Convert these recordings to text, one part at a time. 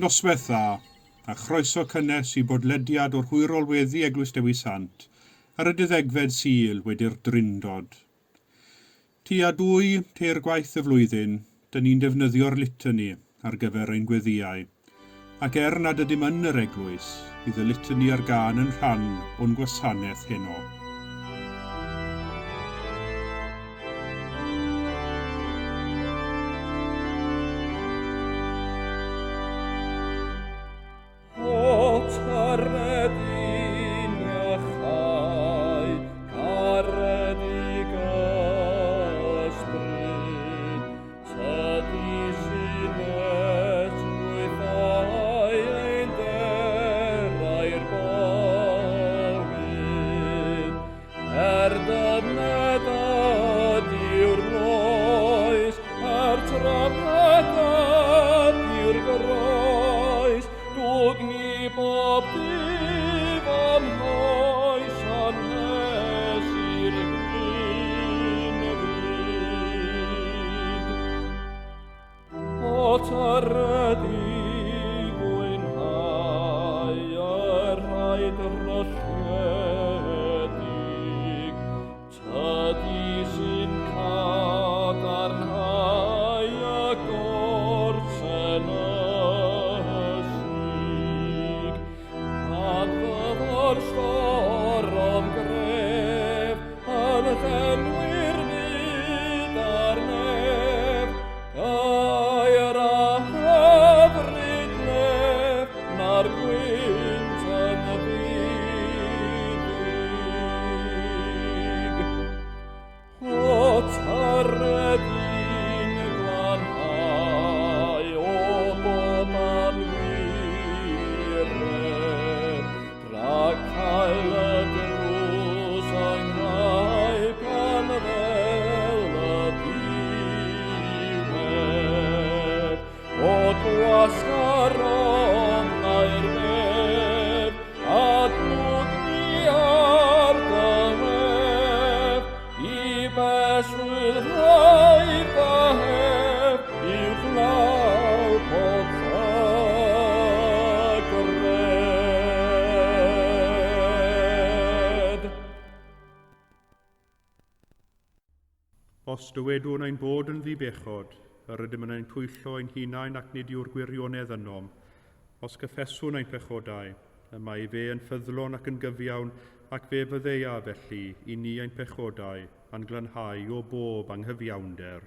Noswaith dda, a chroeso cynnes i bodlediad o'r hwyrol weddi Eglwys Dewi Sant ar y deuddegfed Sul wedi'r Drindod. Tua dwy, teir gwaith y flwyddyn, dyn ni'n defnyddio'r litany ar gyfer ein gweddïau. Ac er nad ydym yn yr eglwys, bydd y litany ar gân yn rhan o'n gwasanaeth heno. O tyred i'n iachau, caredig ysbryd, tydi sy'n esmwythau ein derau'r bywyd. Er dyfned ydyw'r loes, er trafned ydyw'r groes, dwg ni bob dydd am oes annes i'r gwyn fyd. O tyred i fwynhau y rhai drylliedig, tydi sy'n cadarnhau y gorsen ysig. Pan fyddo'r storom gref yn llenwi'r byd a'r nef, gair a hyfryd lef na'r gwynt yn fuddig. O tyred i'n glanhau o bob anwiredd, rhag cael y drws yng nghau pan ddel y diwedd. O gwasgaron na'r bedd, a dwg ni ar dy wedd, i beswylhau dy hef, uwchlaw pob llygredd. Os dywedwn ein bod yn ddi-bechod, yr ydym yn ein twyllo ein hunain ac nid yw'r gwirionedd ynom. Os cyffeswn ein pechodau, y mae fe yn ffyddlon ac yn gyfiawn, ac fe fyddeia, felly, i ni ein pechodau, a'n glanhau o bob anghyfiawnder.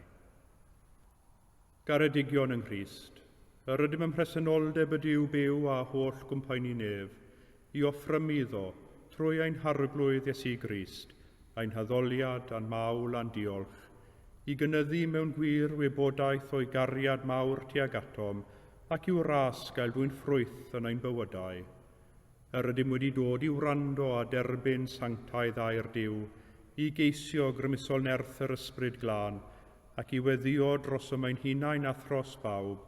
Garedigion yng Nghrist, yr ydym ym mhresenoldeb y Duw byw a holl gwmpaeni nef, i offrymu iddo, trwy ein Harglwydd Iesu Grist, ein haddoliad a'n mawl a'n diolch, i gynyddu mewn gwir wybodaeth o'i gariad mawr tuag atom, ac i'w ras gael dwyn ffrwyth yn ein bywydau. Yr ydym wedi dod i wrando a derbyn sanctaidd air Duw, i geisio grymusol nerth yr Ysbryd Glân, ac i weddïo drosom ein hunain a thros bawb,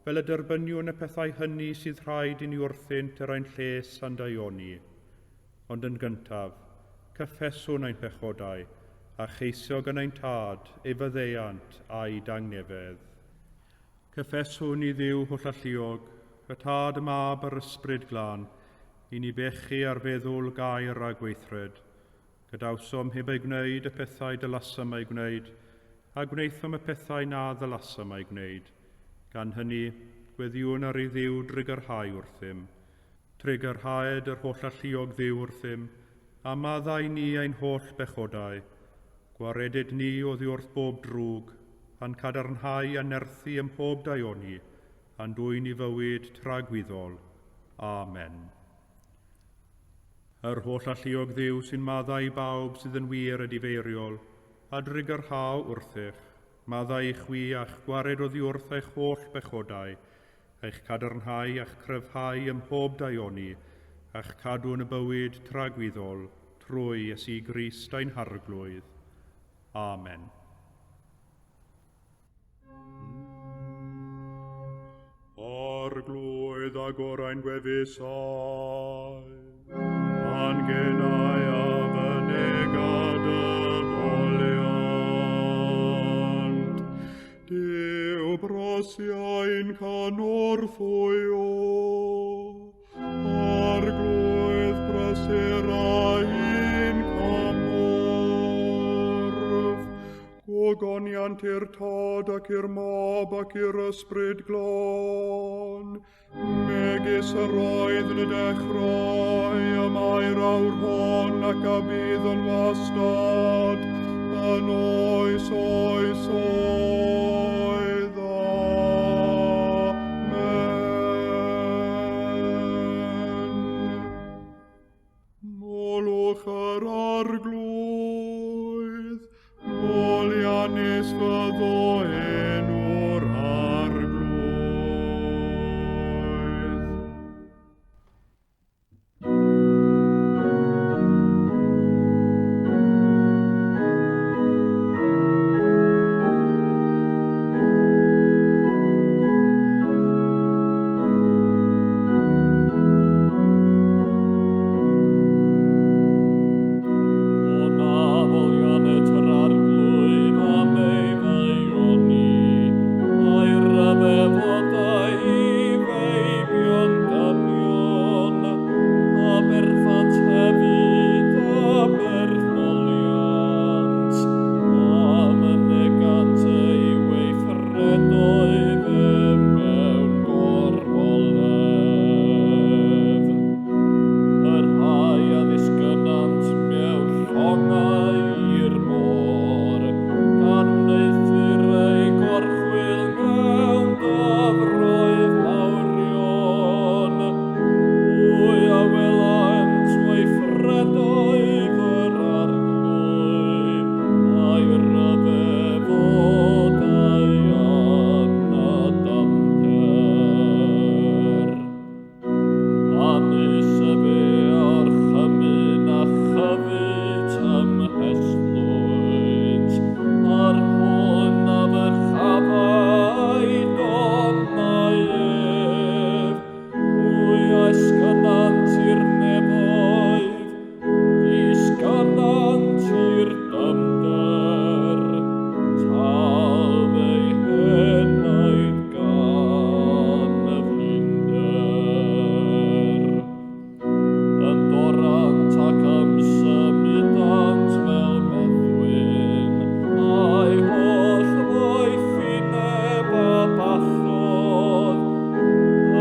fel y derbyniwn y pethau hynny sydd rhaid i ni wrthynt er ein lles a'n daioni. Ond yn gyntaf, cyffeswn ein pechodau, a cheisio gan ein Tad ei faddeuant a'i dangnefedd. Cyffeswn i Dduw hollalluog, y Tad, y Mab a'r Ysbryd Glân, i ni bechu ar feddwl, gair a gweithred. Gadawsom heb eu gwneud y pethau dylasom eu gwneud, a gwnaethom y pethau na ddylasom eu gwneud. Gan hynny, gweddïwn ar i Dduw drugarhau wrthym. Trugarhaed yr hollalluog Dduw wrthym, a maddau ni ein holl bechodau. Gwareded ni oddi wrth bob drwg, a'n cadarnhau a nerthu ym mhob daioni, a'n dwyn i fywyd tragwyddol. Amen. Yr holl alluog Dduw sy'n maddau i bawb sydd yn wir edifeiriol, a drugarhau wrthych, maddau i chwi a'ch gwared oddi wrth eich holl bechodau, eich cadarnhau a'ch cryfhau ym mhob daioni, a'ch cadw yn y bywyd tragwyddol, trwy Iesu Grist ein Harglwydd. Amen. Arglwydd agor ein gwefusau, a'n genau a fynega dy foliant. Duw brosiau'n cynorthwyo. Gogoniant i'r Tad ac i'r Mab ac i'r Ysbryd Glân, megis yr oedd yn y dechrau, y mae'r awr hon ac a bydd yn wastad, yn oes oes oedd. Amen. Molwch yr Arglwydd, moliannus fyddo enw'r Arglwydd. O na foliannet yr Arglwydd am ei faioni, a'i ryfeddodau i feibion dynion, a berthant hefyd a berthnoliant, a mynegant ei weithredoedd ef mewn gorfoledd. Y rhai a ddisgynnant mewn llongau i'r môr, gan wneuthur eu gorchwyl mewn dyfroedd mawrion. Hwy a welant weithredoedd yr Arglwydd, a'i ryfeddodau yn y dyfnder. Canys efe orchymyn a chyfyd ymhestlwynt, a'r hwn a fyrchafai donnau ef. Hwy a esgynnant i'r nefoedd, disgynnant i'r dyfnder, talf eu henaid gan y flinder. Ymdorant ac ymsymudant fel meddwyn, a'i holl ddoethineb a ballodd.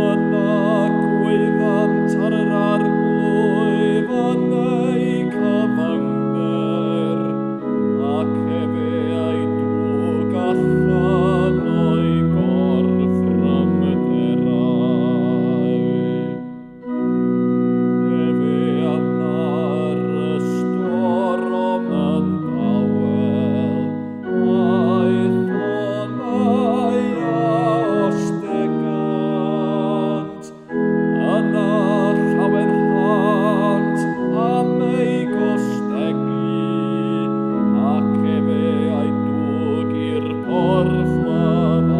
Yna gwaeddant ar yr Arglwydd yn eu cyfyngder, ac efe a'i dwg allan o'i gorthrymderau. Efe a wna'r ystorom yn dawel, a'i thonnau a ostegant. Yna llawenhant am eu gostegu, ac efe a'i dwg i'r porthladd a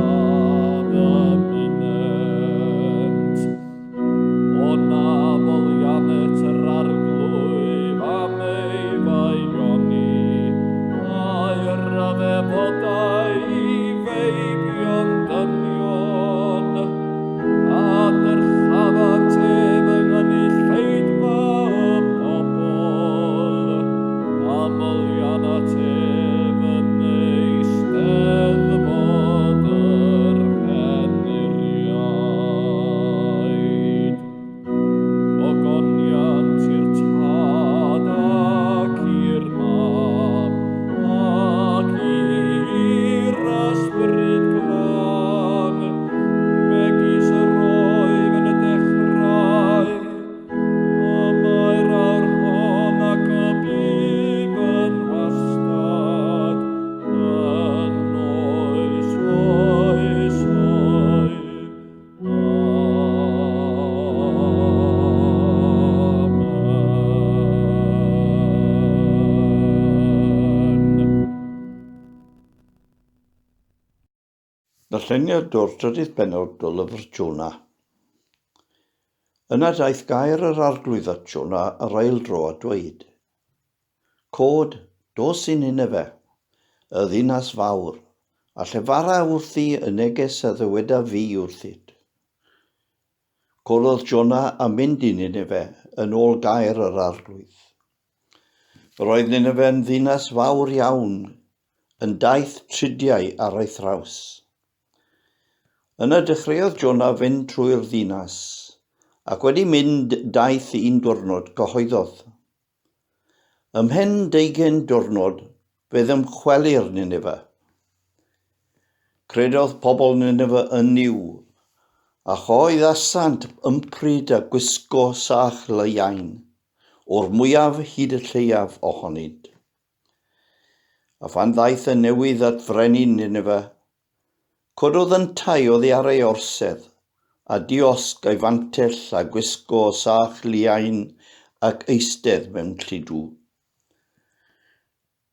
ddymunent. O na foliannet yr Arglwydd am ei faioni, a'i ryfeddodau i feibion dynion, a dyrchafant ef yng nghynulleidfa y bobl, a moliannat ef yn eisteddfod yr henuriaid. Gogoniant i'r Tad ac i'r Mab ac i'r Ysbryd Glân, megis yr oedd yn y dechrau, y mae'r awr hon ac y bydd yn wastad, yn oes oes oes. Amen. Darlleniad o'r trydydd pennod o lyfr Jona. Yna daeth gair yr Arglwydd at Jona yr ail dro a dweud, Cod, dos i Nineve, y ddinas fawr, a llefara wrthi y neges a ddywedaf fi wrthyt. Cododd Jona a mynd i Nineve yn ôl gair yr Arglwydd. Yr oedd Ninefe'n ddinas fawr iawn, yn daith tridiau ar ei thraws. Yna dechreuodd Jona fynd trwy'r ddinas, ac wedi mynd daith un diwrnod cyhoeddodd. Ymhen deugain diwrnod fe ddymchwelir Nineveh. Credodd pobl Nineveh yn Nuw, a chyhoeddasant ympryd a gwisgo sach leiain, o'r mwyaf hyd y lleiaf ohonynt. A phan ddaeth y newydd at frenin Nineveh, cododd yntau oddi ar ei orsedd, a diosg ei fantell a gwisgo sach liain ac eistedd mewn lludw.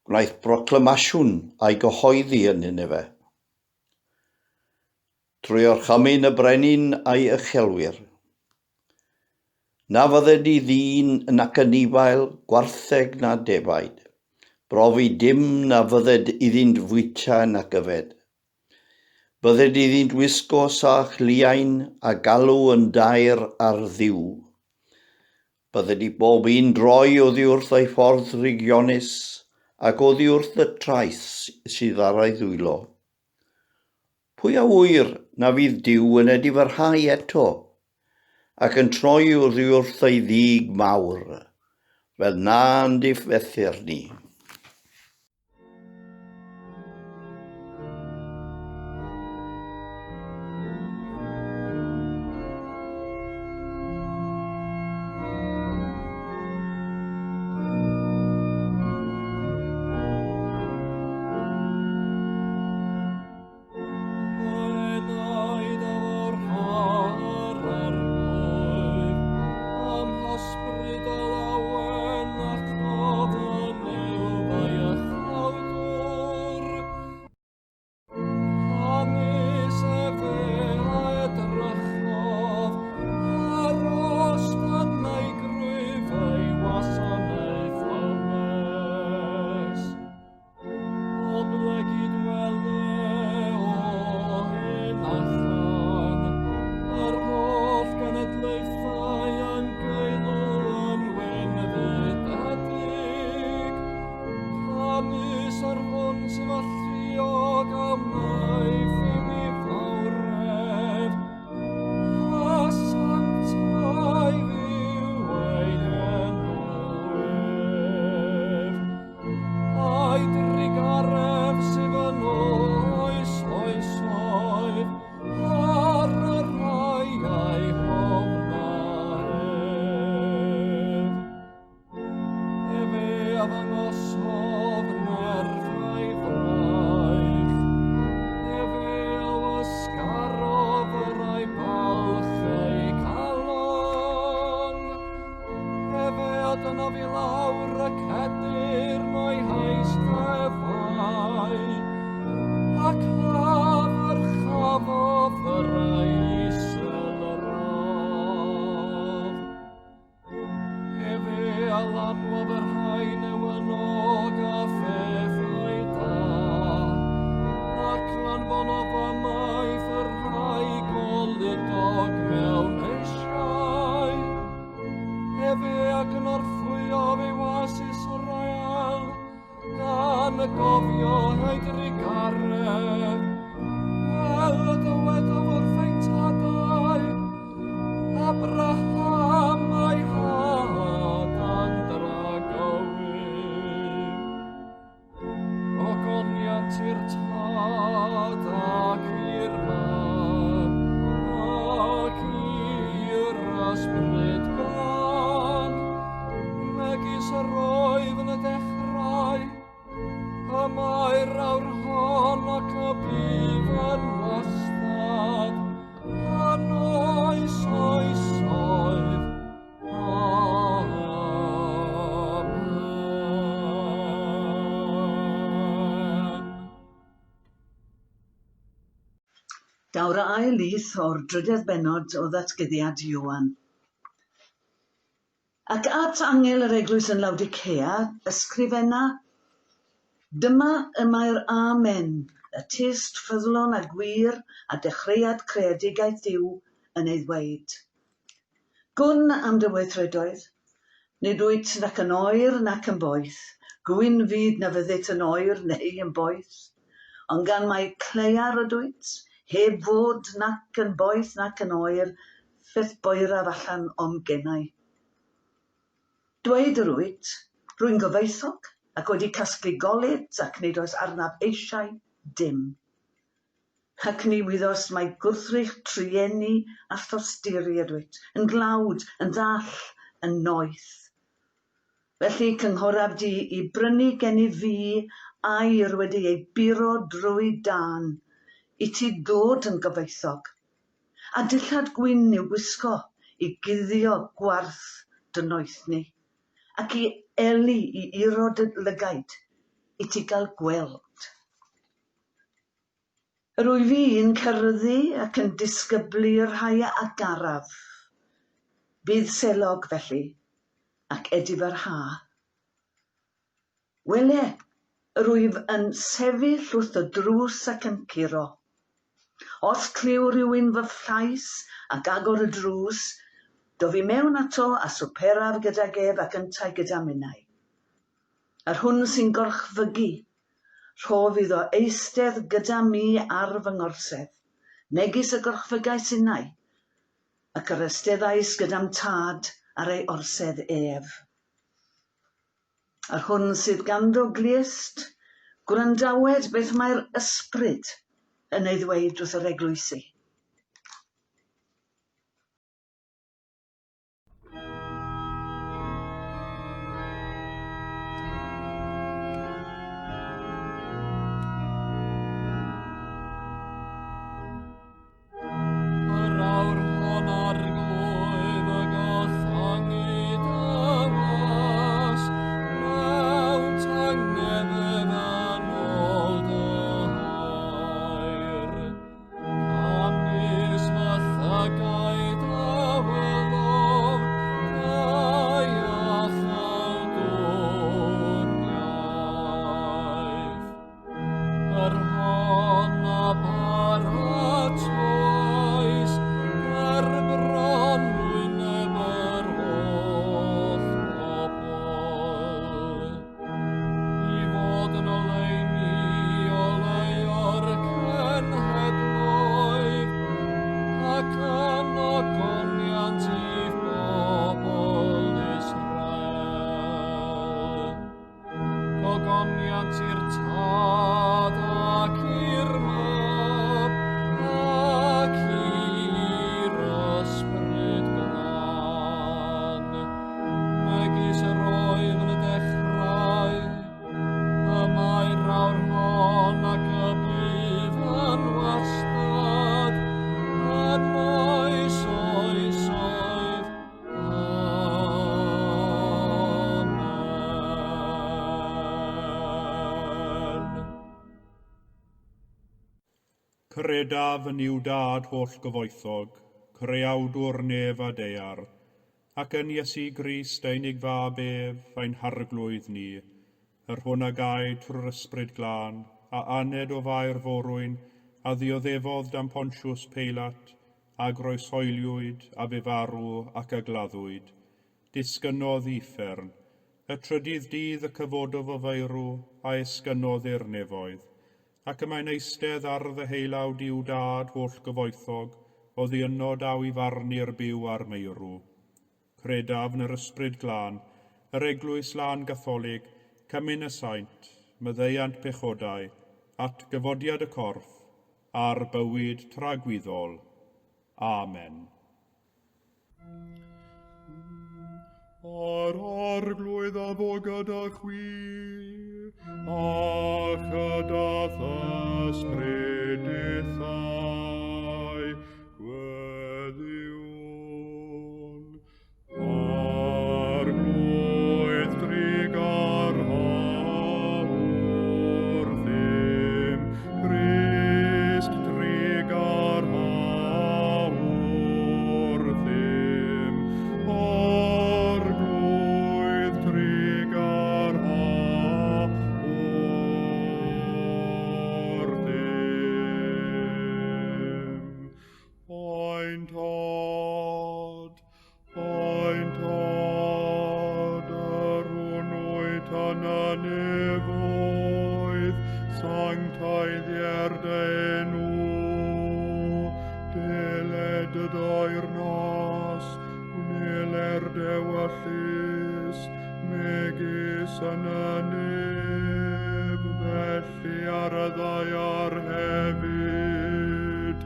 Gwnaeth broclamasiwn a'i gyhoeddi yn Nineveh. Trwy orchymyn y brenin a'i uchelwyr. Na fydded i ddyn nac anifail, gwartheg na defaid, brofi dim na fydded iddynt fwyta nac yfed. Bydded iddynt wisgo sach liain a galw yn daer ar Dduw. Bydded i bob un droi oddi wrth ei ffordd rygionus ac oddi wrth y trais sydd ar ei ddwylo. Pwy a ŵyr na fydd Duw yn edifyrhau eto, ac yn troi oddi wrth ei ddig mawr, fel na'n difethyr ni? Daw'r ail lith o'r drydedd bennod o Ddatguddiad Ioan. Ac at angel yr eglwys yn Laodicea, ysgrifenna, Dyma y mae'r Amen, y tyst ffyddlon a gwir a dechreuad creadigaeth Duw yn ei ddweud. Gwn am dy weithredoedd. Nid wyt nac yn oer nac yn boeth, gwyn fyd na fyddit yn oer neu yn boeth, ond gan mai claear ydwyt, heb fod nac yn boeth nac yn oer, fe'th boeraf allan o'm genau. Dweud yr wyt, rwy'n gyfoethog ac wedi casglu golud ac nid oes arnaf eisiau dim. Ac ni wyddost mai gwrthrych trueni a thosturi ydwyt, yn dlawd, yn ddall, yn noeth. Felly cynghoraf di i brynu gennyf fi aur wedi ei buro drwy dân, i ti ddod yn gyfoethog, a dillad gwyn i'w gwisgo i guddio gwarth dy noethni, ac i eli i iro dy lygaid, i ti gael gweld. Yr wyf i'n ceryddu ac yn disgyblu rhai a garaf. Bydd selog, felly, ac edifarha. Wele, yr wyf yn sefyll wrth y drws ac yn curo. Os clyw rhywun fy llais ac agor y drws, dof i mewn ato a swperaf gydag ef ac yntau gyda minnau. Yr hwn sy'n gorchfygu, rhof iddo eistedd gyda mi ar fy ngorsedd, megis y gorchfygais innau, ac yr eisteddais gyda'm tad ar ei orsedd ef. Yr hwn sydd ganddo glust, gwrandawed beth mae'r ysbryd yn ei ddweud wrth yr eglwysi. Yr awr hon arglwydd y gollangu dy was, mewn tangnefedd yn ôl dy air. Canys fy llygaid a welodd dy iachawdwriaeth. Yr hon a baratoes ger bron wyneb yr holl bobl, i fod yn oleuni oleuo'r cenhedloedd, ac yn ogoniant i'th bobl Israel. Gogoniant i'r Tad ac i'r Mab ac i'r Ysbryd Glân, megis yr oedd yn y dechrau, y mae'r awr hon ac y bydd yn wastad, yn oes oesoedd. Amen. Credaf yn Nuw Dad holl gyfoethog, creawdwr nef a daear, ac yn Iesu Grist ei unig fab ef, ein harglwydd ni, yr hwn a gaed trwy'r Ysbryd Glân, a aned o Fair Forwyn, a ddioddefodd dan Pontius Peilat, a groeshoeliwyd, a fe farw ac a gladdwyd. Disgynnodd i uffern. Y trydydd dydd y cyfododd o feirw, a esgynnodd i'r nefoedd. Ac y mae'n eistedd ar ddeheulaw Duw Dad holl gyfoethog, oddi yno daw i farnu'r byw a'r meirw. Credaf yn yr Ysbryd Glân, yr Eglwys Lân Gatholig, cymun y saint, maddeuant pechodau, at gyfodiad y corff, a'r bywyd tragwyddol. Amen. A'r arglwydd a fo gyda chwi, a chyda ysbryd dithau, gweddïwn. Arglwydd drugarha wrthym, Crist drugarha wrthym, Arglwydd drugarha wrthym. wyt yn y nefoedd, sanctaiddier dy enw. Deled dy deyrnas, gwneler dewyllys, megis yn y nef, felly ar y ddaear hefyd.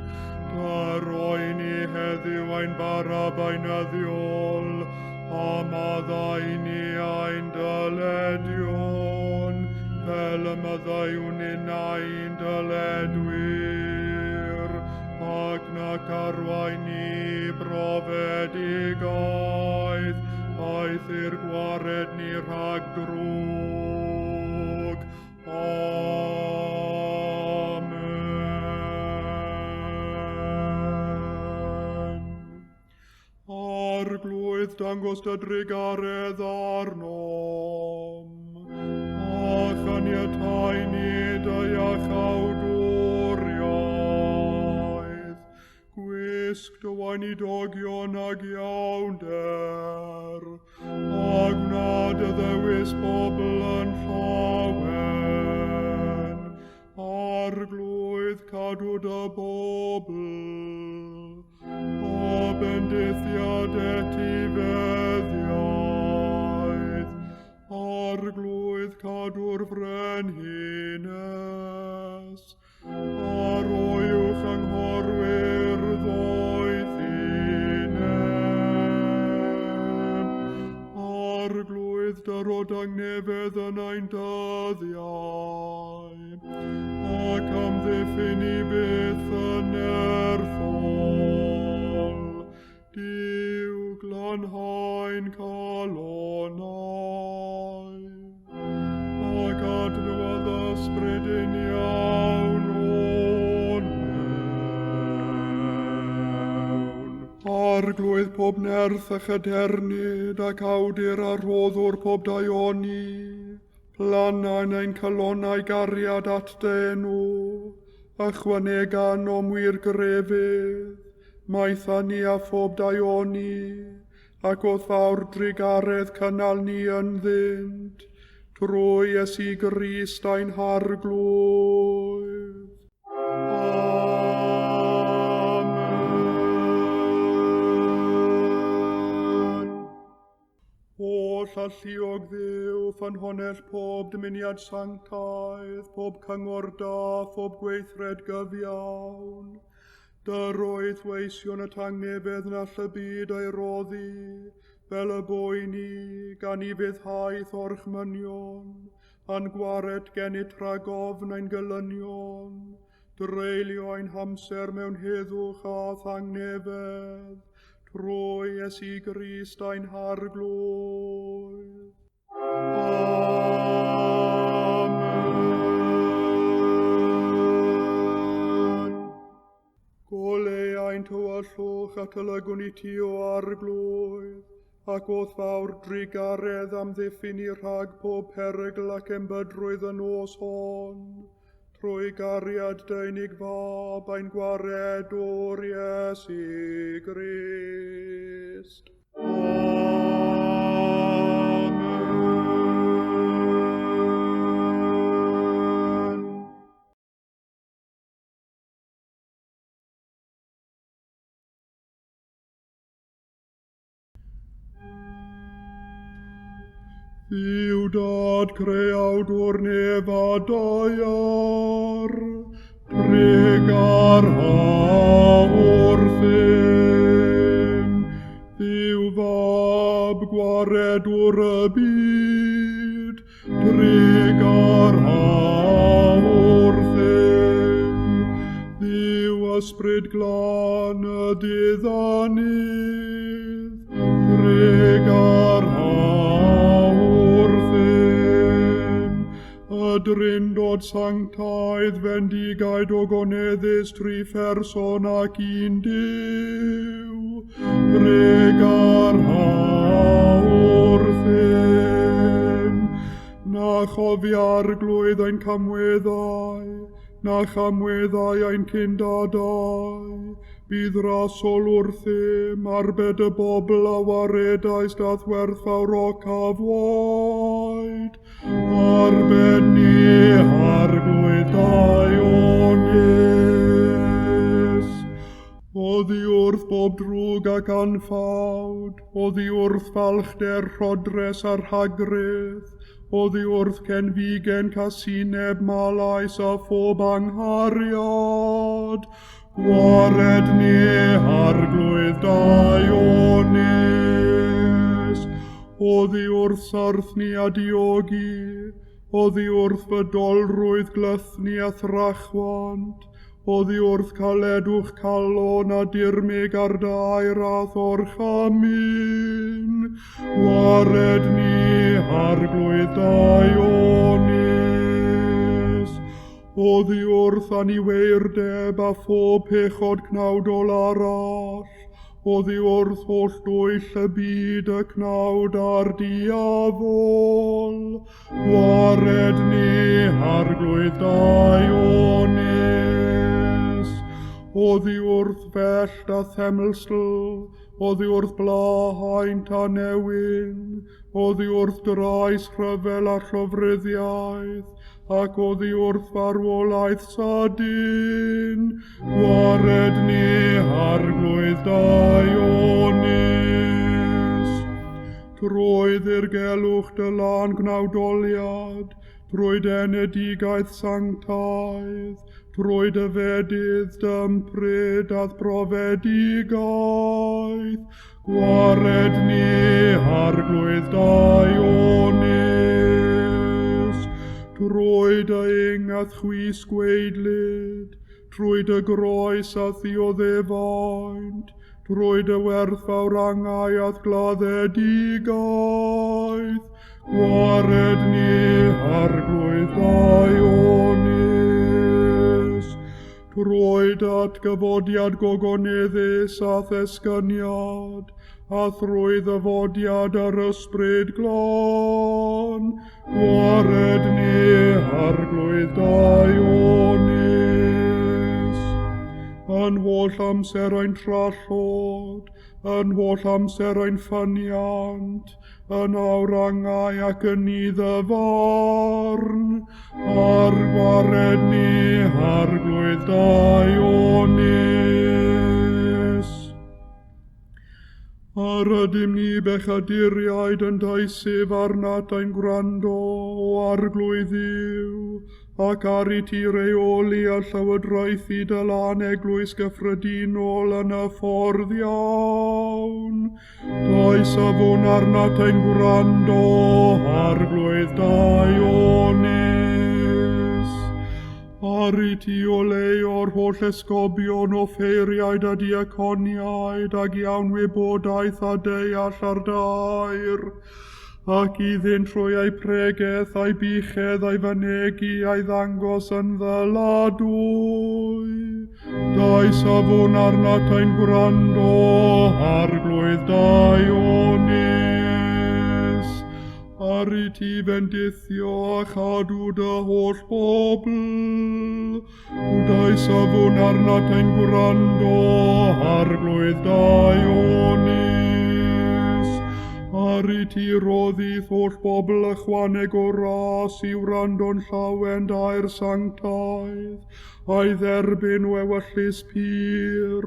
Daroi ni heddiw ein bara beunyddiol, a maddau ni ein dyledion, fel y maddeuwn ninnau i'n dyledwyr, ac nac arwain ni brofedigaeth, aeth i'r gwared ni rhag drwg. Amen. Arglwydd, dangos dy drugaredd arnom, a chaniatáu ni dy iachawdwriaeth. Gwisg dy weinidogion ag iawnder, a gwna dy ddewis bobl yn llawen. Arglwydd, cadw dy bobl, a bendithiad etifeddiaeth. Arglwydd, cadw'r frenhines, a roi uwch anghorwyr ddoethineb. Arglwydd, dyro dangnefedd yn ein dyddiau, ac amddiffyn i byth yn nerthol. Duw, glanhau'n calonnau, ac adnewyddu ysbryd uniawn o'n mewn. Arglwydd pob nerth a chadernid ac awdur a rhoddwr pob daioni, planna'n ein calonnau gariad at dy enw, ychwanega arnom wir grefydd, maetha ni a phob daioni, ac wrth fawr drugaredd cynnal ni ynddynt, trwy Iesu Grist ein Harglwydd. Amen. Holl alluog Dduw, ffynhonnell pob dymuniad sanctaidd, pob cyngor da, phob gweithred gyfiawn. Dyroedd weision y tangnefedd na all y byd ei roddi, fel y boi ni, gan i fuddhaeth orchmynion, a'n gwared gennyt rhag ofn ein gelynion, dreulio ein hamser mewn heddwch a thangnefedd, trwy Iesu Grist ein Harglwydd. Amen. Goleu ein tywyllwch at y lygwn i ti o Arglwydd, ac o'th fawr drugaredd amddiffyn ni rhag pob perygl ac embydrwydd y nos hon, trwy gariad dy unig fab ein gwaredwr Iesu Grist. Amen. Dduw dad creawdwr nef a daear, trugarha wrthym. Dduw fab gwaredwr y byd, trugarha wrthym. Dduw ysbryd glân y diddanydd, trugarha wrthym. Y Drindod sanctaidd fendigaid ogoneddus tri pherson ac un Duw, trugarha wrthym. Na chofi Arglwydd ein camweddau, na chamweddau ein cyndadau, bydd rasol wrthym, arbed y bobl a waredaist a'th werthfawrocaf waed. Arbed ni, Arglwydd daionus. Oddi wrth bob drwg ac anffawd, oddi wrth falchder rhodres a rhagrith, oddi wrth cenfigen casineb malais a phob anghariad, gwared ni, Arglwydd daionus. Oddi wrth sarthni a diogi, oddi wrth fydolrwydd glythni a thrachwant, oddi wrth caledwch calon a dirmyg ar dair a'th orchymyn, gwared ni, Arglwydd daionus. Oddi wrth aniweirdeb a phob pechod cnawdol arall, oddi wrth holl dwyll y byd y cnawd a'r diafol, gwared ni, Arglwydd daionus. Oddi wrth fellt a themlsl, oddi wrth bla haint a newyn, oddi wrth drais rhyfel a llofruddiaeth, ac oddi wrth farwolaeth sydyn, gwared ni, Arglwydd daionus. Trwy ddirgelwch dy lân gnawdoliad, trwy d'enedigaeth sanctaidd, trwy dy fedydd dy ympryd a'th brofedigaeth, gwared ni, Arglwydd daionus. Trwy dy ing a'th chwys gwaedlyd, trwy dy groes a'th ddioddefaint, trwy dy werthfawr angau a'th gladdedigaeth, gwared ni, Arglwydd daionus. Trwy dy atgyfodiad gogoneddus a'th esgyniad, a thrwy ddyfodiad yr Ysbryd Glân, gwared ni, Arglwydd daionus. Yn holl amser ein trallod, yn holl amser ein ffyniant, yn awr angau ac yn nydd y farn, ar gwared ni, Arglwydd daionus. Yr ydym ni bechaduriaid yn deisyf arnat ein gwrando, o Arglwydd Dduw, ac ar i ti reoli a llywodraethu dy lân eglwys gyffredinol yn y ffordd iawn. Does a fwn arnat ein gwrando, Arglwydd daionus. Ar i ti oleuo'r holl esgobion, offeiriaid a diaconiaid, ag iawn wybodaeth a deall ar dair, ac iddynt trwy eu pregeth a'i buchedd a'i fynegi a'i ddangos yn ddyladwy. Does a fwn arnat ein gwrando, Arglwydd daionus. Ar i ti fendithio a chadw dy holl bobl, Does a fwn arnat ein gwrando, Arglwydd daionus. Ar i ti roddith holl bobl ychwaneg o ras i wrando'n llawen dair sanctaidd, a'i dderbyn o ewyllys pur,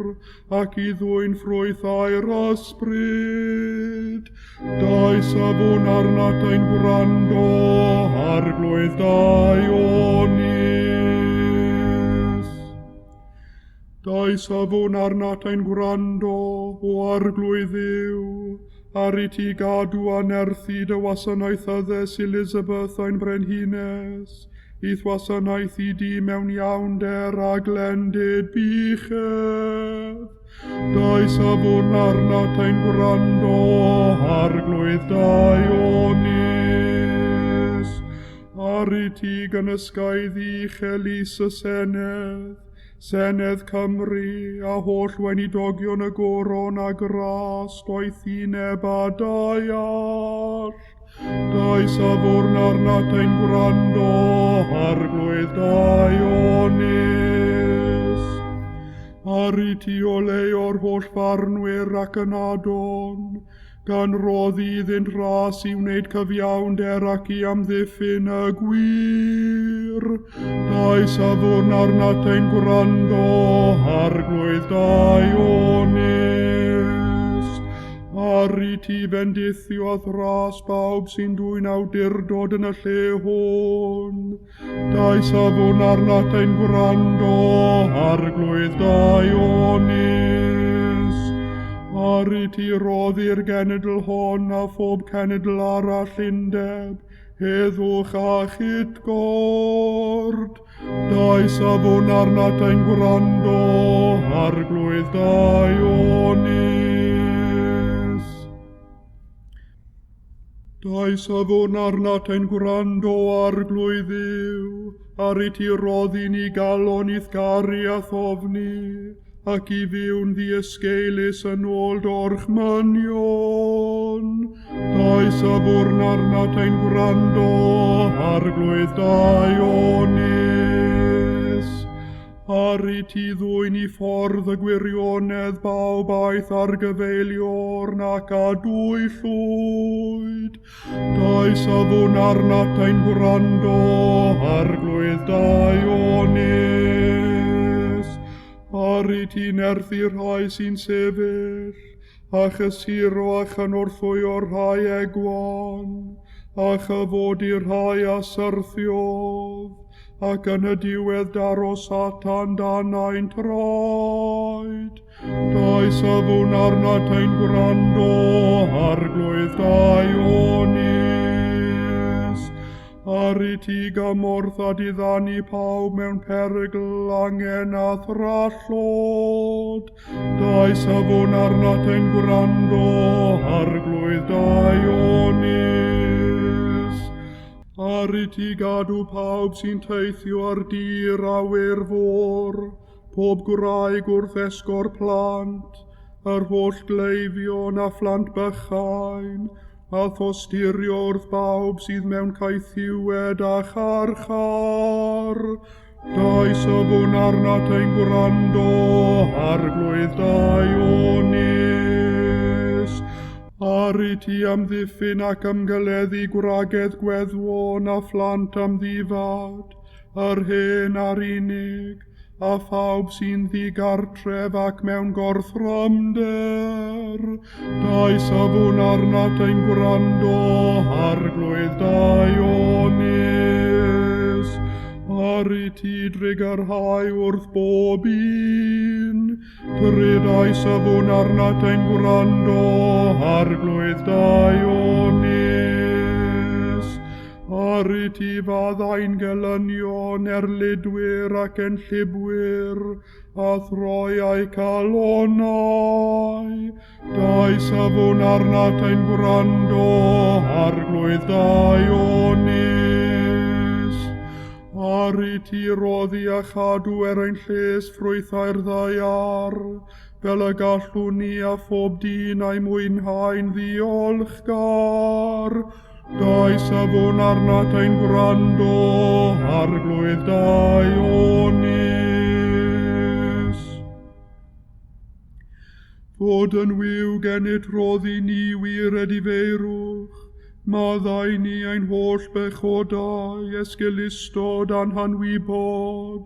ac i ddwyn ffrwythau'r ysbryd. Does a fwn arnat ein gwrando, Arglwydd daionus. Does a fwn arnat ein gwrando, o Arglwydd Dduw, ar i ti gadw a nerthu dy wasanaethyddes Elizabeth ein brenhines, i'th wasanaethu di mewn iawnder a glendid buchedd. Does a fwn arnat ein gwrando, Arglwydd daionus. Ar i ti gynysgaedd uchel is y Senedd, Senedd Cymru, a holl weinidogion y goron a gras, doethineb a deall. Does a fwrn arnat ein gwrando, Arglwydd daionus. Ar i ti oleuo'r holl farnwyr ac ynadon, gan roddi iddynt ras i wneud cyfiawnder ac i amddiffyn y gwir. Dau safwn arnat ein gwrando, Arglwydd daionus. Ar i ti fendithio a'th ras bawb sy'n dwyn awdurdod yn y lle hwn. Dau safwn arnat ein gwrando, Arglwydd daionus. Ar i ti roddi'r genedl hon a phob cenedl arall undeb, heddwch a chytgord. Dau safwn arnat ein gwrando, Arglwydd daionus. Dau safwn arnat ein gwrando, Arglwydd Dduw, ar i ti roddi ni galon i'th garu a thofni, ac i fyw'n ddiysgeulus yn ôl d'orchmynion. Dau safwn arnat ein gwrando, Arglwydd daionus. Ar i ti ddwyn i ffordd y gwirionedd bawb aeth ar gyfeiliorn ac a dwyllwyd. Dau safwn arnat ein gwrando, Arglwydd daionus. Ar i ti nerthu rhai sy'n sefyll, a chysuro a chynorthwyo'r rhai egwan, a chyfodi'r rhai a syrthiodd, ac yn y diwedd daro Satan dan ein traed. Dau safwn arnat ein gwrando, Arglwydd daionus. Ar i ti gymorth a diddanu pawb mewn perygl angen a thrallod. Dau safwn arnat ein gwrando, Arglwydd daionus. Ar i ti gadw pawb sy'n teithio ar dir awyr fôr, pob gwraig wrth esgor plant, yr holl gleifion a phlant bychain, a thosturio wrth bawb sydd mewn caethiwed a charchar. Dau safwn arnat ein gwrando, Arglwydd daionus. Ar i ti amddiffyn ac ymgeleddu gwragedd gweddwon a phlant amddifad, yr hen a'r unig, a phawb sy'n ddigartref ac mewn gorthrymder. Dau safwn arnat ein gwrando, Arglwydd daionus. Ar i ti drugarhau wrth bob un, trudau safwn arnat ein gwrando, Arglwydd daionus. Ar i ti faddau'n gelynion erlidwyr ac enllibwyr, a throi eu calonnau. Dau safwn arnat ein gwrando, Arglwydd daionus. Ar i ti roddi a chadw er ein lles ffrwythau'r ddaear, fel y gallwn ni a phob dyn a'i mwynhau'n ddiolchgar. Dau safwn arnat ein gwrando, Arglwydd daionus. Fod yn wiw gennyt roddi ni wir edifeirwch, maddau ni ein holl bechodau, esgeulustod a'n hanwybod,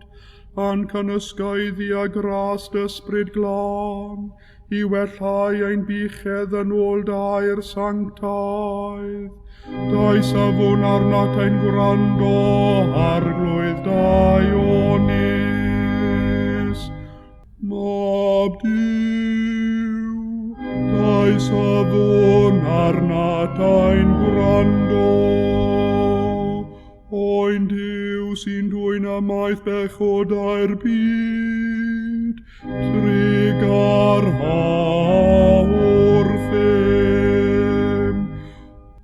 a'n cynysgaeddu â gras d'Ysbryd Glân, i wellhau ein buchedd yn ôl dair sanctaidd. Dau safwn arnat ein gwrando, Arglwydd daionus. Mab Duw, dau safwn arnat ein gwrando. Oen Duw sy'n dwyn ymaith bechodau'r byd, trugarha wrthym.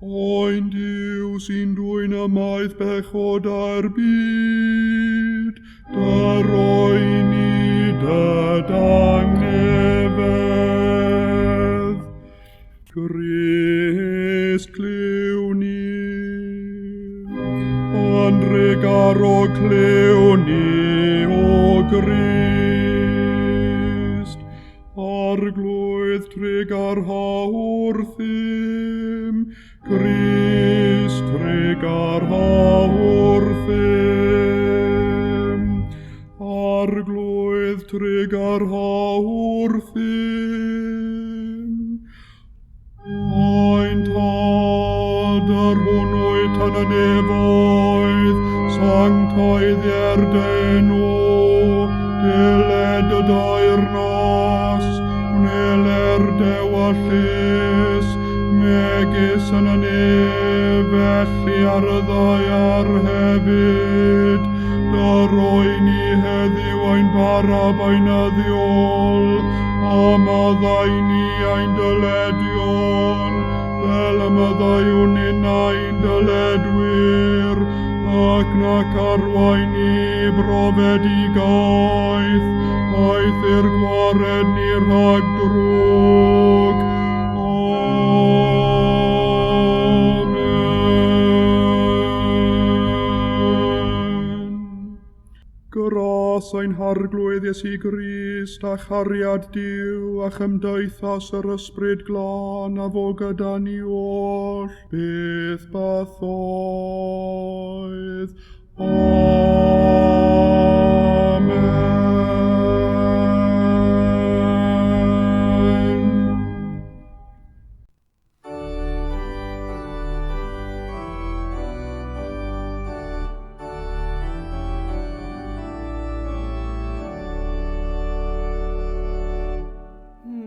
Oen Duw sy'n dwyn ymaith bechodau'r byd, dyroi ni dy dangnefedd. Grist clyw ni, Andrugarog clyw ni, o Grist. Arglwydd Arglwydd trugarha wrthym. Crist trugarha wrthym. Arglwydd trugarha wrthym. Ein Tad, yr hwn wyt yn y nefoedd, sancteiddier dy enw, deled y deyrnas, gwneler dewyllys, megis yn y nef, felly ar y ddaear hefyd. Dyroi ni heddiw ein bara beunyddiol, a maddau ni ein dyledion, fel y maddeuwn ninnau'n dyledwyr, ac nac arwain ni i brofedigaeth, eithr gwared ni rhag drwg. Amen. Gras ein Harglwydd Iesu Grist, a chariad Duw, a chymdeithas yr Ysbryd Glân, a fo gyda ni oll, byth bythoedd. Amen.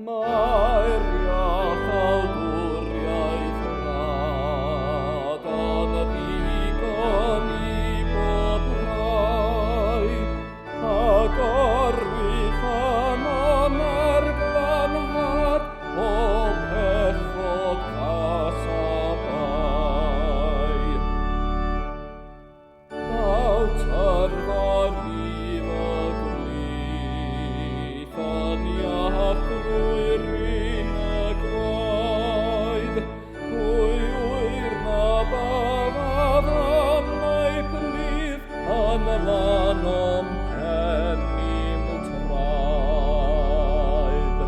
Mae'r iachawdwriaeth rad yn ddigon i bob rhai, a gorwych ynom er glanhad pob pechod cas a bai. Daw tyrfa rif y gwlith yn iach drwy'r un y gwaed. Pwy ŵyr na byddaf yn eu plith yn lan o'm pen i'm traed.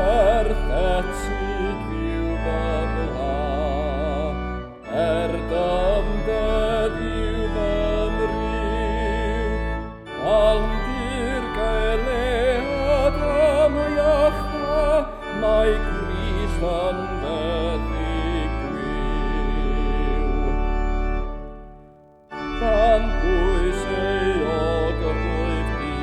Er lletyd fyw fy mla, er dyfnder yw fy mriw, Aldir gaelead am iachha, mae Crist yn feddyg gwiw. Dan bwys euogrwydd di,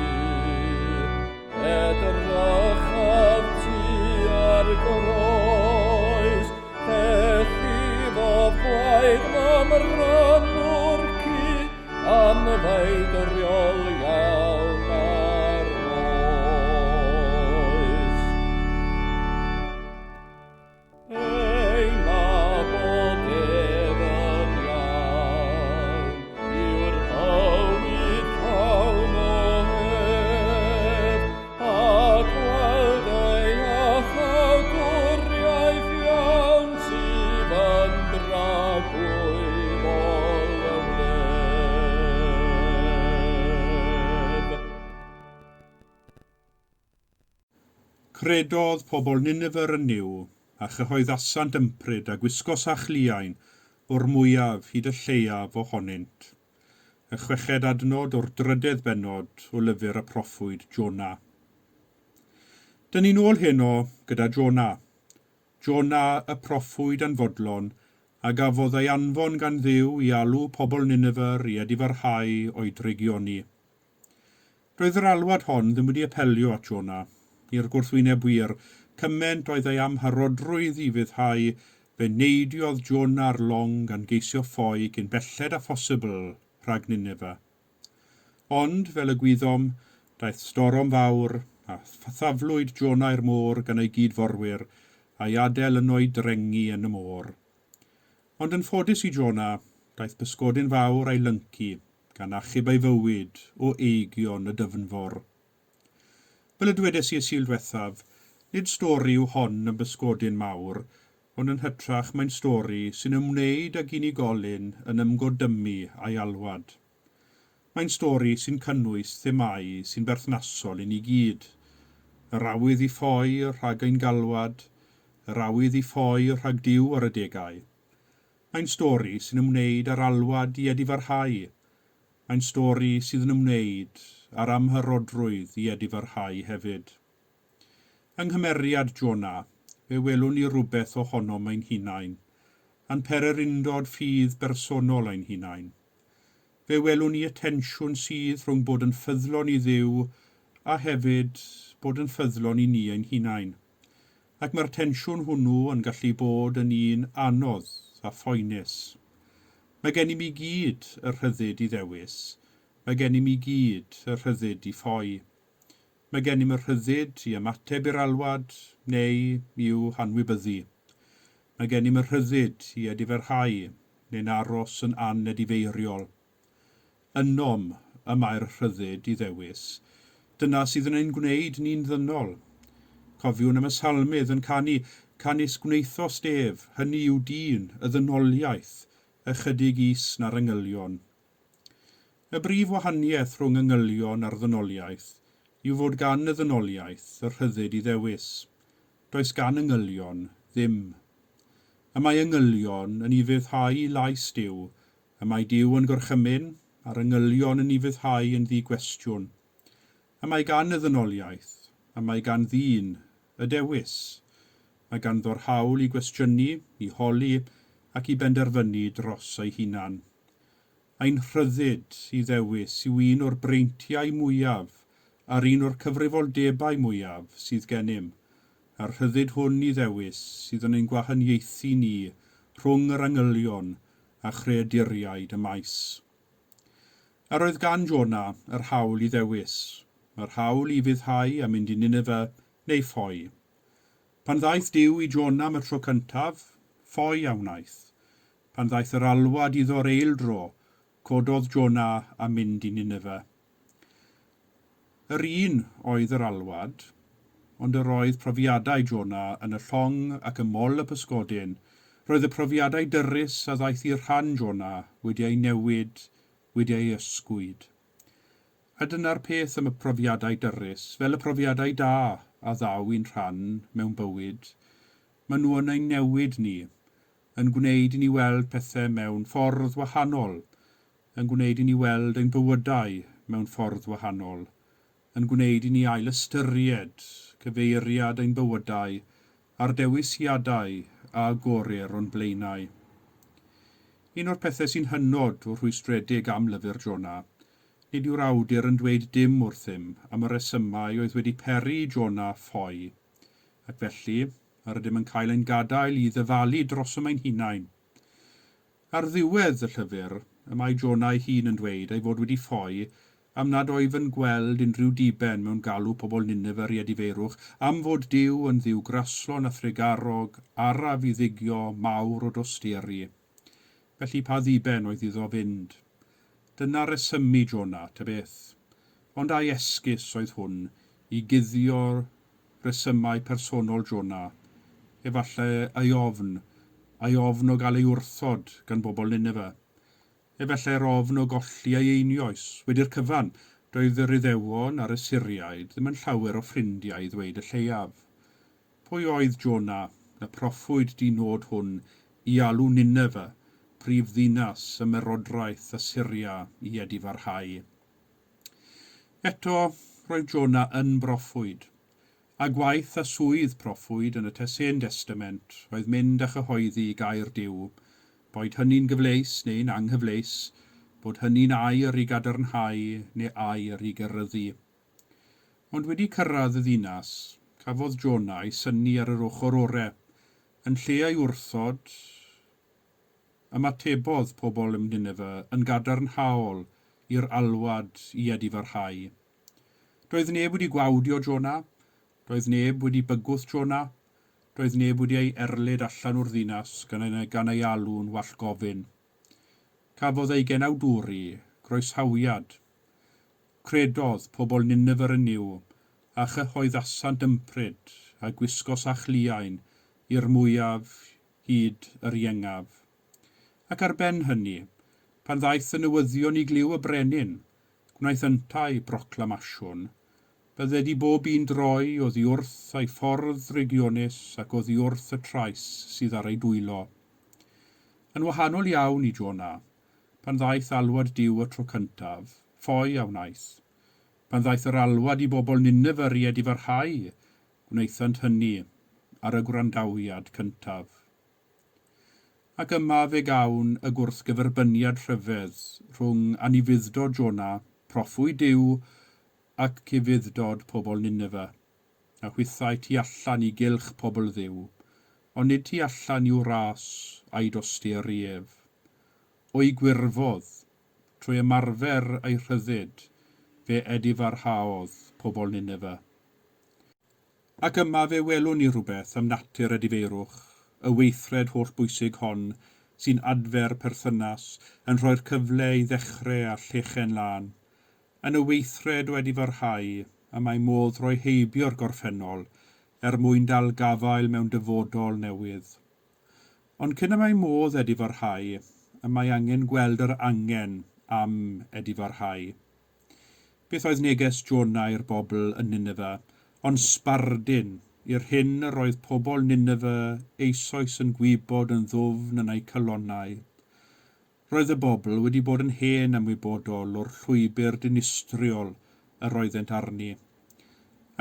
edrychaf tua'r groes, lle llifodd gwaed mymrynwr cu, anfeidriol iawn ar oes. Ei nabod ef yn iawn, yw'r bywyd llawn o hedd, a gweld ei iachawdwriaeth iawn sydd yn dragwyddol wledd. Credodd pobl Ninefyr yn Nuw, a chyhoeddasant ympryd a gwisgo sachliain o'r mwyaf hyd y lleiaf ohonynt. Y chweched adnod o'r drydedd bennod o lyfr y proffwyd Jona. Dyn ni'n ôl heno gyda Jona. Jona y proffwyd anfodlon a gafodd ei anfon gan Dduw i alw pobl Ninefyr i edifarhau o'i drygioni. Doedd yr alwad hon ddim wedi apelio at Jona. I'r gwrthwyneb wir, cymaint oedd ei amharodrwydd i fuddhau, fe neidiodd Jona ar long gan geisio ffoi cyn belled â phosibl rhag Ninefeh. Ond, fel y gwyddom, daeth storom fawr a thaflwyd Jona i'r môr gan ei gydforwyr a'i adael yno i drengu yn y môr. Ond yn ffodus i Jona, daeth pysgodyn fawr a'i lyncu gan achub ei fywyd o eigion y dyfnfor. Fel y dwedes i y Sul diwethaf, nid stori yw hon am bysgodyn mawr, ond yn hytrach mae'n stori sy'n ymwneud ag unigolyn yn ymgodymu a'i alwad. Mae'n stori sy'n cynnwys themâu sy'n berthnasol i ni gyd. Yr awydd i ffoi rhag ein galwad, yr awydd i ffoi rhag Duw ar adegau. Mae'n stori sy'n ymwneud â'r alwad i edifarhau. Mae'n stori sydd yn ymwneud â'r amharodrwydd i edifarhau hefyd. Yng nghymeriad Jona, fe welwn ni rywbeth ohonom ein hunain, a'n pererindod ffydd bersonol ein hunain. Fe welwn ni y tensiwn sydd rhwng bod yn ffyddlon i Dduw a hefyd bod yn ffyddlon i ni ein hunain. Ac mae'r tensiwn hwnnw yn gallu bod yn un anodd a phoenus. Mae gennym i gyd y rhyddid i ddewis. Mae gennym i gyd y rhyddid i ffoi. Mae gennym y rhyddid i ymateb i'r alwad neu i'w hanwybyddu. Mae gennym y rhyddid i edifarhau neu'n aros yn anedifeiriol. Ynom y mae'r rhyddid i ddewis. Dyna sydd yn ein gwneud ni'n ddynol. Cofiwn am y salmydd yn canu, Canys gwnaethost ef, hynny yw dyn, y ddynoliaeth, ychydig is na'r angylion. Y brif wahaniaeth rhwng angylion a'r ddynoliaeth yw fod gan y ddynoliaeth y rhyddid i ddewis. Does gan angylion ddim. Y mae angylion yn ufuddhau i lais Duw, y mae Duw yn gorchymyn, a'r angylion yn ufuddhau yn ddi-gwestiwn. Y mae gan y ddynoliaeth, y mae gan ddyn, y dewis. Mae ganddo'r hawl i gwestiynu, i holi, ac i benderfynu dros ei hunan. Ein rhyddid i ddewis yw un o'r breintiau mwyaf a'r un o'r cyfrifoldebau mwyaf sydd gennym, a'r rhyddid hwn i ddewis sydd yn ein gwahaniaethu ni rhwng yr angylion a chreaduriaid y maes. Yr oedd gan Jona yr hawl i ddewis, yr hawl i ufuddhau a mynd i Nineveh neu ffoi. Pan ddaeth Duw i Jona am y tro cyntaf, ffoi a wnaeth. Pan ddaeth yr alwad iddo'r eildro, cododd Jona a mynd i Nineveh. Yr un oedd yr alwad, ond yr oedd profiadau Jona yn y llong ac ym mol y pysgodyn, roedd y profiadau dyrys a ddaeth i rhan Jona wedi eu newid, wedi eu ysgwyd. A dyna'r peth am y profiadau dyrys, fel y profiadau da a ddaw i'n rhan mewn bywyd, maen nhw yn ein newid ni, yn gwneud i ni weld pethau mewn ffordd wahanol, yn gwneud i ni weld ein bywydau mewn ffordd wahanol, yn gwneud i ni ailystyried cyfeiriad ein bywydau a'r dewisiadau a agorir o'n blaenau. Un o'r pethau sy'n hynod o rhwystredig am lyfr Jona, nid yw'r awdur yn dweud dim wrthym am y rhesymau oedd wedi peri i Jona ffoi, ac felly, yr ydym yn cael ein gadael i ddyfalu drosom ein hunain. Ar ddiwedd y llyfr, y mae Jona ei hun yn dweud ei fod wedi ffoi am nad oedd yn gweld unrhyw diben mewn galw pobl Nineveh i edifeirwch, am fod Duw yn Dduw graslon a thrugarog, araf i ddigio, mawr o dosturi. Felly pa ddiben oedd iddo fynd? Dyna resymu Jona, ta beth. Ond ai esgus oedd hwn i guddio resymau personol Jona, efallai ei ofn, ei ofn o gael ei wrthod gan bobl Nineveh, efallai'r ofn o golli ei einioes. Wedi'r cyfan, doedd yr Iddewon a'r Asyriaid ddim yn llawer o ffrindiau i ddweud y lleiaf. Pwy oedd Jona, y proffwyd di-nod hwn, i alw Nineveh, prif ddinas ymerodraeth Asyria, i edifarhau? Eto, roedd Jona yn broffwyd, a gwaith a swydd proffwyd yn y Hen Destament oedd mynd a chyhoeddi gair Duw, boed hynny'n gyfleus neu'n anghyfleus, bod hynny'n air i gadarnhau neu air i geryddu. Ond wedi cyrraedd y ddinas, cafodd Jona ei synnu ar yr ochr orau. Yn lle ei wrthod, Ymatebodd pobl ym Nineveh yn gadarnhaol i'r alwad i edifarhau. Doedd neb wedi gwawdio Jona, doedd neb wedi bygwth Jona, doedd neb wedi ei erlid allan o'r ddinas gan ei, gan ei alw'n wallgofyn. Cafodd ei genawdwri groesawiad. Credodd pobl Nineveh yn Nuw a chyhoeddasant ympryd a gwisgo sachliain i'r mwyaf hyd yr iengaf. Ac ar ben hynny, pan ddaeth y newyddion i glyw y brenin, gwnaeth yntau broclamasiwn. Bydded i bob un droi oddi wrth ei ffordd ddrygionus ac oddi wrth y trais sydd ar ei dwylo. Yn wahanol iawn i Jona, pan ddaeth alwad Duw y tro cyntaf, ffoi a wnaeth. Pan ddaeth yr alwad i bobl Ninefeh i edifarhau, gwnaethant hynny ar y gwrandawiad cyntaf. Ac yma fe gawn y gwrthgyferbyniad rhyfedd rhwng anufudd-dod Jona, proffwyd Duw, ac ufudd-dod pobl Ninefeh, a hwythau tu allan i gylch pobl Dduw, ond nid tu allan i'w ras a'i dosturi ef. O'i gwirfodd, trwy ymarfer ei rhyddid, fe edifarhaodd pobl Ninefeh. Ac yma fe welwn ni rhywbeth am natur edifeirwch, y weithred hollbwysig hon sy'n adfer perthynas, yn rhoi'r cyfle i ddechrau â llechen lân. Yn y weithred o edifarhau y mae modd rhoi heibio'r gorffennol er mwyn dal gafael mewn dyfodol newydd. Ond cyn y mae modd edifarhau, y mae angen gweld yr angen am edifarhau. Beth oedd neges Jona i'r bobl yn Ninefeh, ond sbardun i'r hyn yr oedd pobl Ninefeh eisoes yn gwybod yn ddwfn yn eu calonnau? Roedd y bobl wedi bod yn hen ymwybodol o'r llwybr dinistriol yr oeddent arni,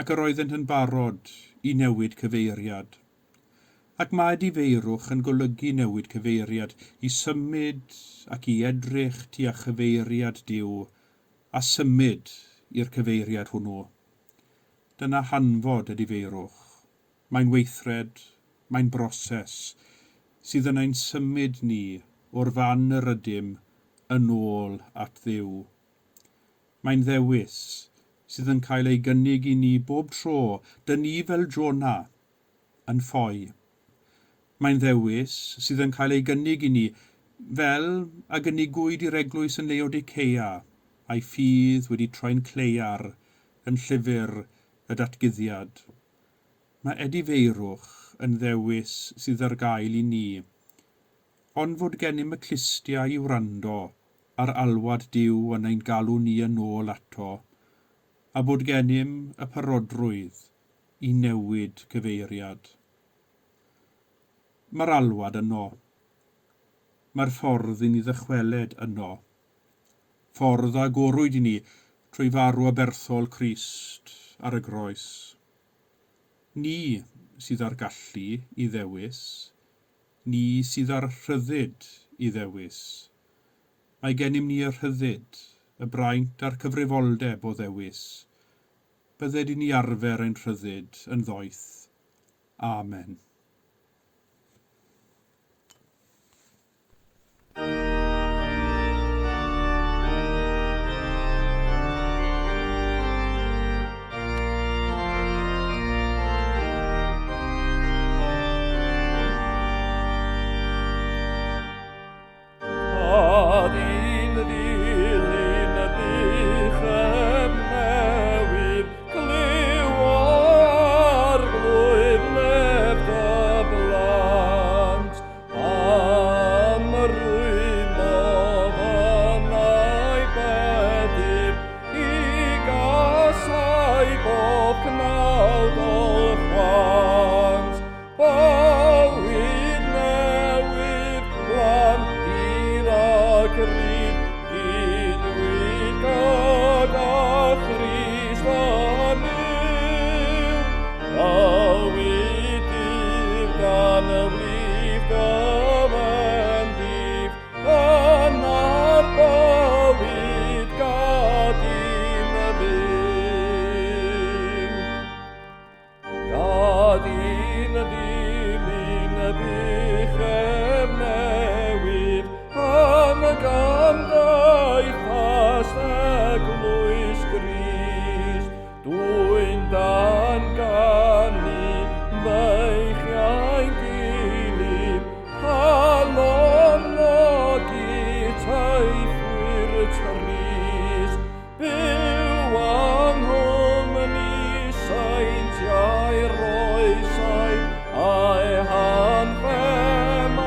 ac yr oeddent yn barod i newid cyfeiriad. Ac mae edifeirwch yn golygu newid cyfeiriad, i symud ac i edrych tua chyfeiriad Duw, a symud i'r cyfeiriad hwnnw. Dyna hanfod edifeirwch. Mae'n weithred, mae'n broses, sydd yn ein symud ni o'r fan yr ydym yn ôl at Dduw. Mae'n ddewis sydd yn cael ei gynnig i ni bob tro, dyn ni fel Jona, yn ffoi. Mae'n ddewis sydd yn cael ei gynnig i ni, fel a gynigwyd i'r eglwys yn Laodicea, a'i ffydd wedi troi'n cleiar yn llyfr y datguddiad. Mae edifeirwch yn ddewis sydd ar gael i ni, ond fod gennym y clustiau i wrando ar alwad Duw yn ein galw ni yn ôl ato, a bod gennym y parodrwydd i newid cyfeiriad. Mae'r alwad yno. Mae'r ffordd i ni ddychweled yno. Ffordd a agorwyd i ni trwy farw aberthol Crist ar y groes. Ni sydd â'r gallu i ddewis. Ni sydd â'r rhyddid i ddewis. Mae gennym ni y rhyddid, y braint a'r cyfrifoldeb o ddewis. Bydded i ni arfer ein rhyddid yn ddoeth. Amen. Cad i'n ddilyn y buchem newydd, Clyw o Arglwydd lef dy blant, am rwymo fy bedydd, i gasau bob cnawd ol chwant. Bywyd newydd, glan, dir ac ryd, gydwyd gyda Christ a Nuw. Bywyd dydd gan y wlif gyfendif, dyna'r bywyd gad i'n fyw. Gad i'n dilyn y buchem newydd, yn y gymdeithas eglwys Grist, dwyn dan ganu feichiau'n gilydd, calonogi teithwyr trist, byw yng nghwmni seintiau'r oesau, a'u hanthemau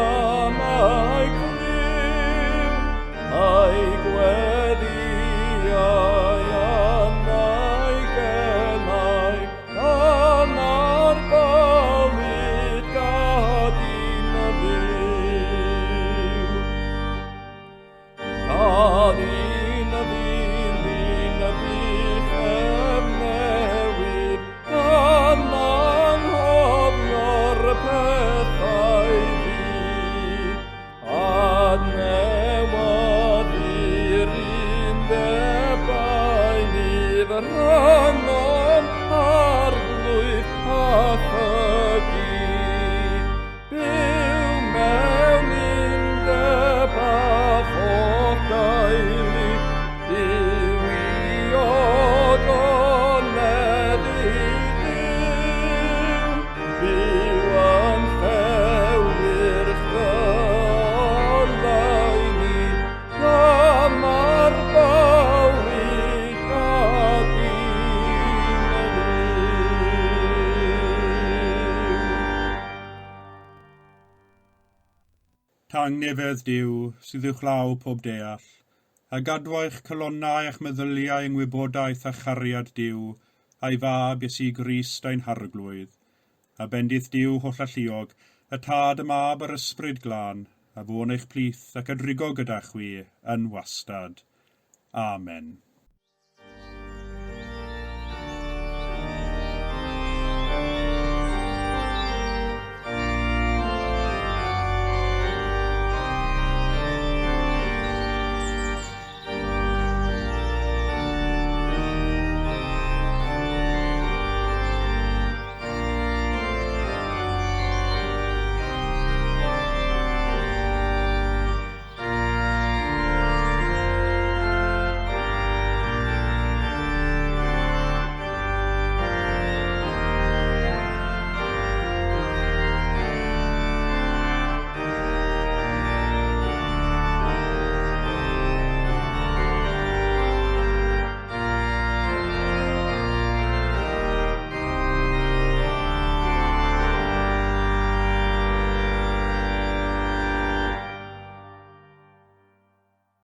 am eu clyw. Tangnefedd Duw, sydd uwchlaw pob deall, a gadwa eich calonnau a'ch meddyliau yng ngwybodaeth a chariad Duw, a'i Fab Iesu Grist ein Harglwydd. A bendith Duw hollalluog, y Tad, y Mab a'r Ysbryd Glân, a fo'n eich plith ac a drigo gyda chwi yn wastad. Amen.